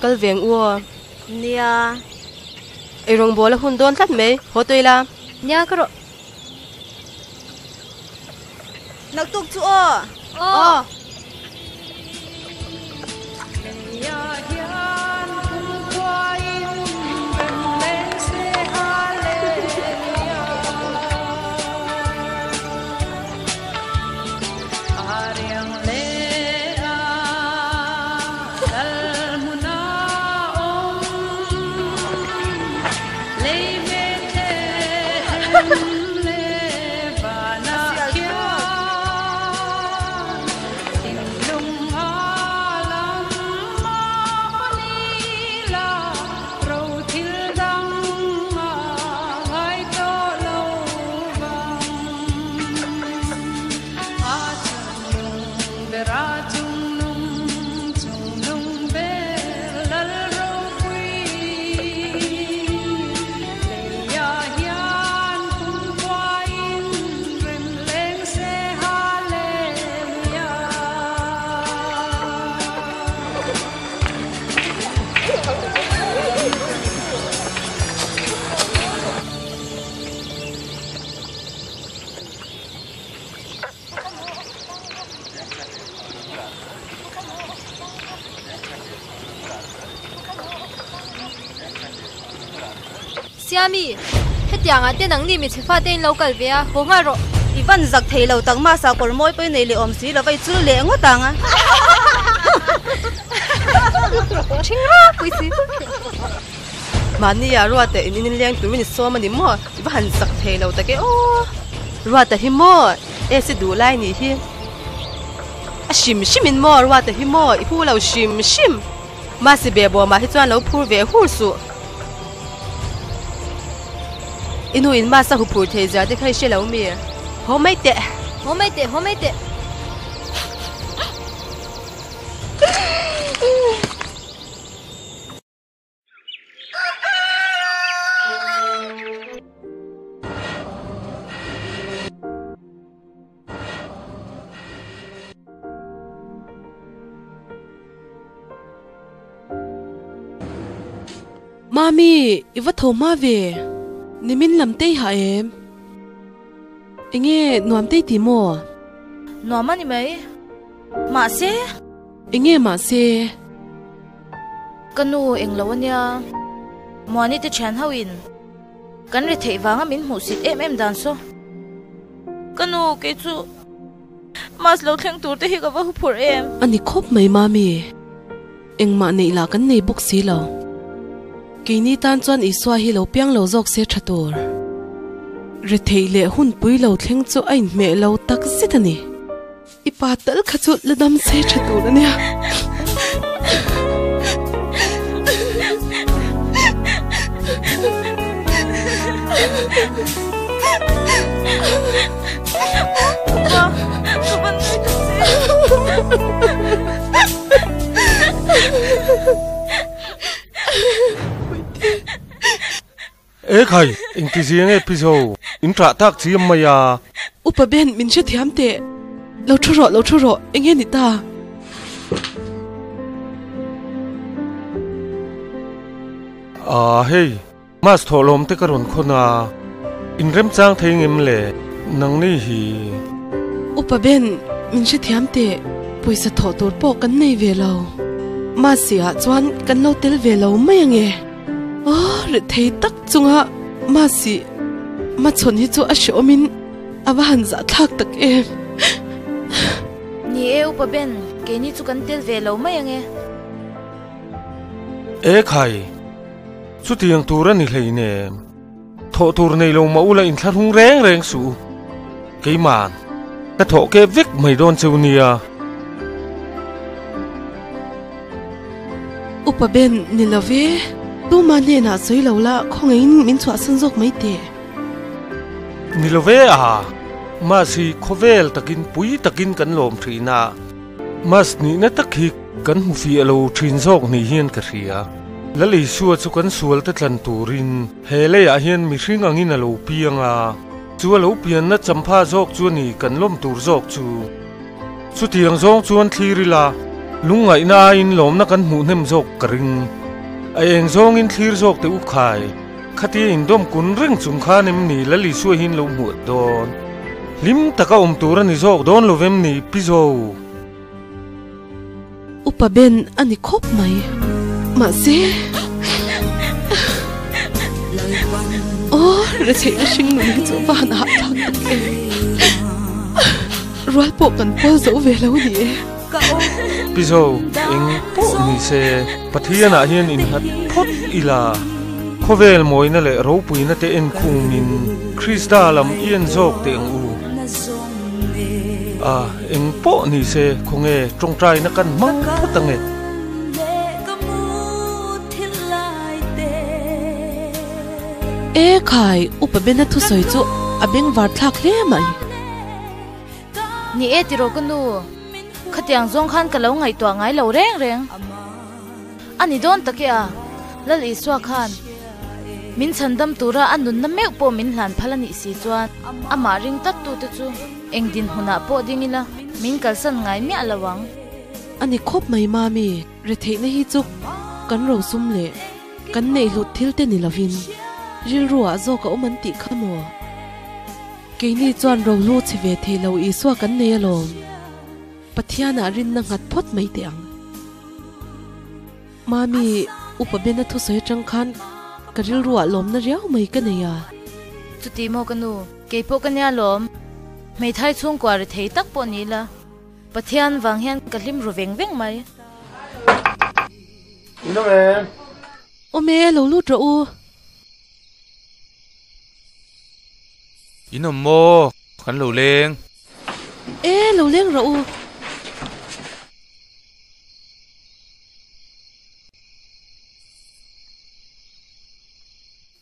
Kal veng u aw. Nia. Eirawngbawl a hun dawn tlat mai, haw tawh ila. Nia ka rawh. Naktuk chu aw. Aw. Siami, hetiangah te nangni mi chhe fate in lo kal ve a, haw nghal rawh. I van zak thei lo tak mah sakawr mawi pawh i nei leh awm si lo va, i chul leh ngawt ang a. Ṭhing ropui si. Mahnia Ruata in in leng turin i sawm a ni maw? I va han zak thei lo tak e aw. Ruata hi maw? E si duh lai nih hi. A hrim hrim in maw Ruata hi maw? I phu lo hrim hrim. Mahse be bawmah hi chuan lo phur ve hur suh. I nu in Masa hu phur thei zia te kha i hre lo mi? Haw mai teh. Haw mai teh, haw mai teh. Mami, i va tho hma ve. Nimin lam tei hah em? Enge nuam tei ti maw? Nuam a ni mai. Mahse. Enge mahse? Ka nu eng lo ania. Muani te thian ho in kan ri theih vanga min hmuh sit em em dan saw. Ka nu kei chu Mas lo thleng tur te hi ka va hu phurh em. A ni khawp mai Mami. Engmah neih lah kan nei bawk si lo. Keini tan chuan Isua hi lo piang lo zawk se tha tur. Retheih leh hunpui lo thleng chu a inhmeh lo tak zet a ni. I pa tal kha chu la dam se tha tur a nia. E khai, engti zia nge Pi Zo, in ṭah tak chiam mai a. Upa Ben, min hrethiam teh. Lo thu rawh, lo thu rawh, eng nge ni ta? A hei, Mas thawhlawm te ka rawn khawn a, in remchang thei ngem le, nangni hi. Upa Ben, min hrethiam teh, pawisa thawh tur pawh kan nei ve lo. Masi ah chuan kan lo tel ve lo mai ange. Aw, rethei tak chunga Masi machhawn hi chu a hreawmin a va han zahthlak tak em. Ni e Upa Ben, keini chu kan tel ve lo mai ange. E khai, chutiang tur a ni hleinem. Thawh tur nei lo mah ula inthlahrung reng reng suh u. Keima'n ka thawh kep vek mai dawn cheu nia. Upa Ben ni lo ve, tuma hnenah sawi lo la khawngaihin min chhuahsan zawk mai teh. Ni lo ve a, mahse khawvel takin pui takin kan lawm thin a. Mas nihna tak hi kan hmu fiah lo thin zawk ni hian ka hria. Lal Isua chu kan sual te tlan turin he leiah hian mihring angin a lo piang a, chu a lo pianna champha zawk chu a ni kan lawm tur zawk chu. Chutiang zawng chuan thlir ila, Lungngaihna aiin lawmna kan hmuh hnem zawk ka ring. A eng zawngin thlir zawk teh u khai. Khatia indawm kun reng chung khan em ni Lal Isua hi in lo hmuh dawn? Hlim taka awm tur a ni zawk dawn lo vem ni Pi Zo? Upa Ben a ni khawp mai. Mahse, aw retheihna hring nun hi chu van a hahthlak tak em. Rual pawh kan pawl zo ve lo ni e. Pi Zo, eng pawh ni se, Pathianah hian innghat phawt ila. Khawvel mawina leh ropuina te enkhungin Krista lam i en zawk teh ang u. A, eng pawh ni se, khawnge tawngtaina kan hmang phawt ange. E khai, Upa Bena thusawi chu a bengvar thlak hle mai. Ni e tiraw ka nu, khatiang zawng khan ka lo ngaihtuah ngai lo reng reng. A ni dawn tak e a, Lal Isua khan min chhandam tura a nunna meuh pawh min hlan phal a nih si chuan amah ring tat tute chu eng dinhmunah pawh ding ila min kalsan ngai miah lo ang. A ni khawp mai Mami, retheihna hi chu kan rosum leh kan neihhlut thil te ni lovin rilru ah zawk a awm an tih kha maw? Keini chuan rohlu chhe ve thei lo Isua kan nei alawm. Pathianah rinna nghat phawt mai teh ang. Mami, Upa Bena thusawi atang khan ka rilruah lawmna riau mai ka nei a. Chuti maw ka nu, keipawh ka nia lawm. Hmeithai chhungkua ri thei tak pawh ni ila, Pathian vang hian ka hlim ru veng veng mai. In awm em? Awm e, lo lut rawh u. In awm maw? Kan lo leng. E, lo leng rawh u.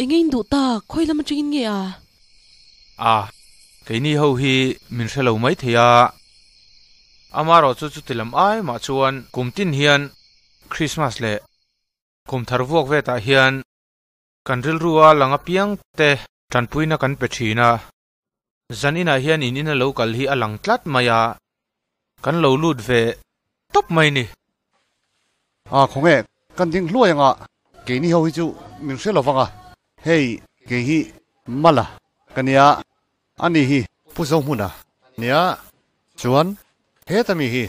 Enge in duh ta, khawi lam atangin nge a? A, keini ho hi min hre lo mai thei a. Amarawh chu chuti lam ai mah chuan kum tin hian Christmas leh kum thar vuak vetah hian Kan rilrua lang apiang te tanpuina kan pe thin a, zan inah hian in ina lo kal hi a lang tlat mai a, kan lo lut ve tawp mai ni. A khawnge kan ding hluai anga keini ho hi chu min hre lovang a, hei kei hi Mala ka nia, ani hi Pu Zohmuna nia, chuan heta mi hi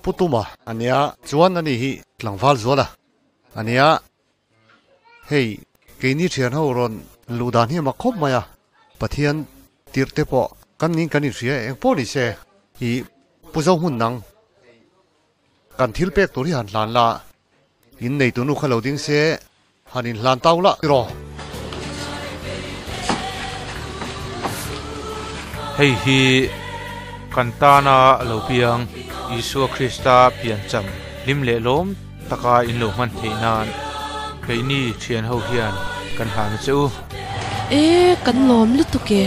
Pu Tuma a nia, chuan ani hi tlangval zuala a nia. Hei, keini thian ho rawn luh dan hi a mak khawp mai a, Pathian tirh te pawh kan ning kan inhria eng pawh ni se i Pu Zo hmun nang kan thil pek tur hi han hlan la, in neitu nu kha lo ding se han inhlan tau lah tiraw. Hei hi kan tana lo piang Isua Krista piancham hlim leh lawm taka in lo hman theih nan keini thian ho hian kan hlan a che u. E, kan lawm lutuk e.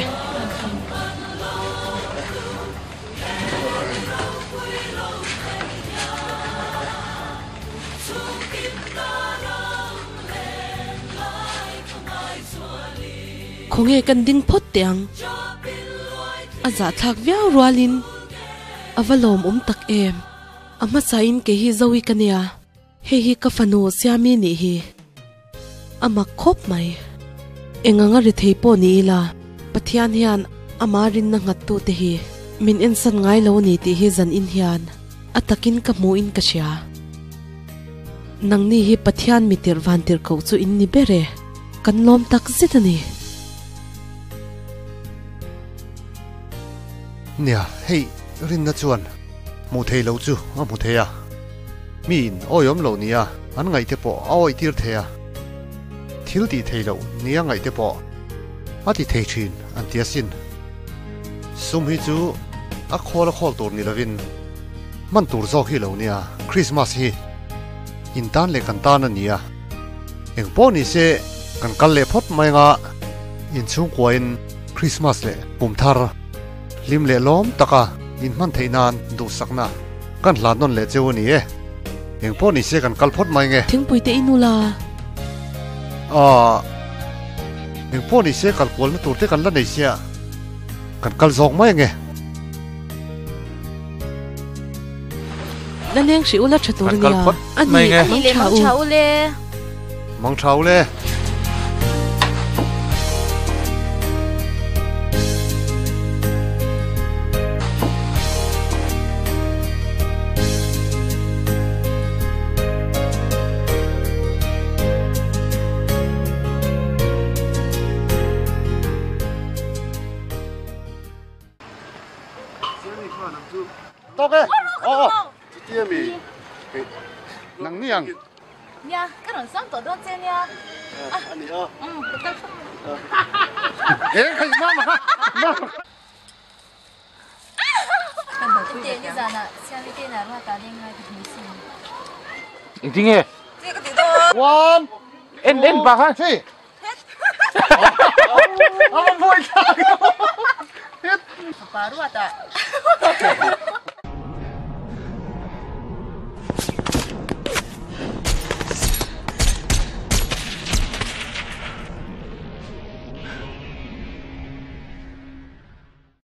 Khawnge kan ding phawt teh ang. A zahthlak viau rualin a va lawmawm tak em. A hmasain kei hi Zoe ka nia, hei hi ka fanu Siami nih hi. A mak khawp mai. Eng anga ri thei pawh ni ila, Pathian hian ama rinna nghattute hi min ensan ngai lo ni tih hi zan in hian a takin ka hmu in ka hria. Nangni hi Pathian mitirh vantirh koh chu in ni ber e, kan lawm tak zet a ni. Nia, hei rinna chuan hmuh thei lo chu a hmu thei a, miin awiawm loh nia an ngaihte pawh a awih tir thei a, thil tih thei loh nia ngaihte pawh a ti thei thin an ti asin. Sum hi chu a khawl a khawl tur ni lovin hman tur zawk hi lo nia, Christmas hi in tan leh kan tan a nia, eng pawh ni se kan kal leh phawt mai anga inchhungkuain Christmas leh kum thar hlim leh lawm taka in hman theih nan duhsakna kan hlan nawn leh cheu a ni e. Eng pawh ni se kan kal phawt mai nge. Thingpui te i nu la. Aaa. Eng pawh ni se kal kualna tur te kan la nei sia. Kan kal zawk mai nge. La leng hrih ula tha tur Kan kal ania. phawt A ni, mai nge. a Ni leh mang mang tha tha u. u le. Mang tha u le. Tawk e! Aw aw! Chutia mi nang ni ang. Nia, ka rawn sawm tawh dawn che nia. A ni a. Umm, ka kal phawt. He kha mama kha mama kha. Teh ni zanah Siami te inah ruat ah leng lai ka hmu sin. Engtinge? One, En en pa kha. Three. A va buai thlak. Fapa ruat ah.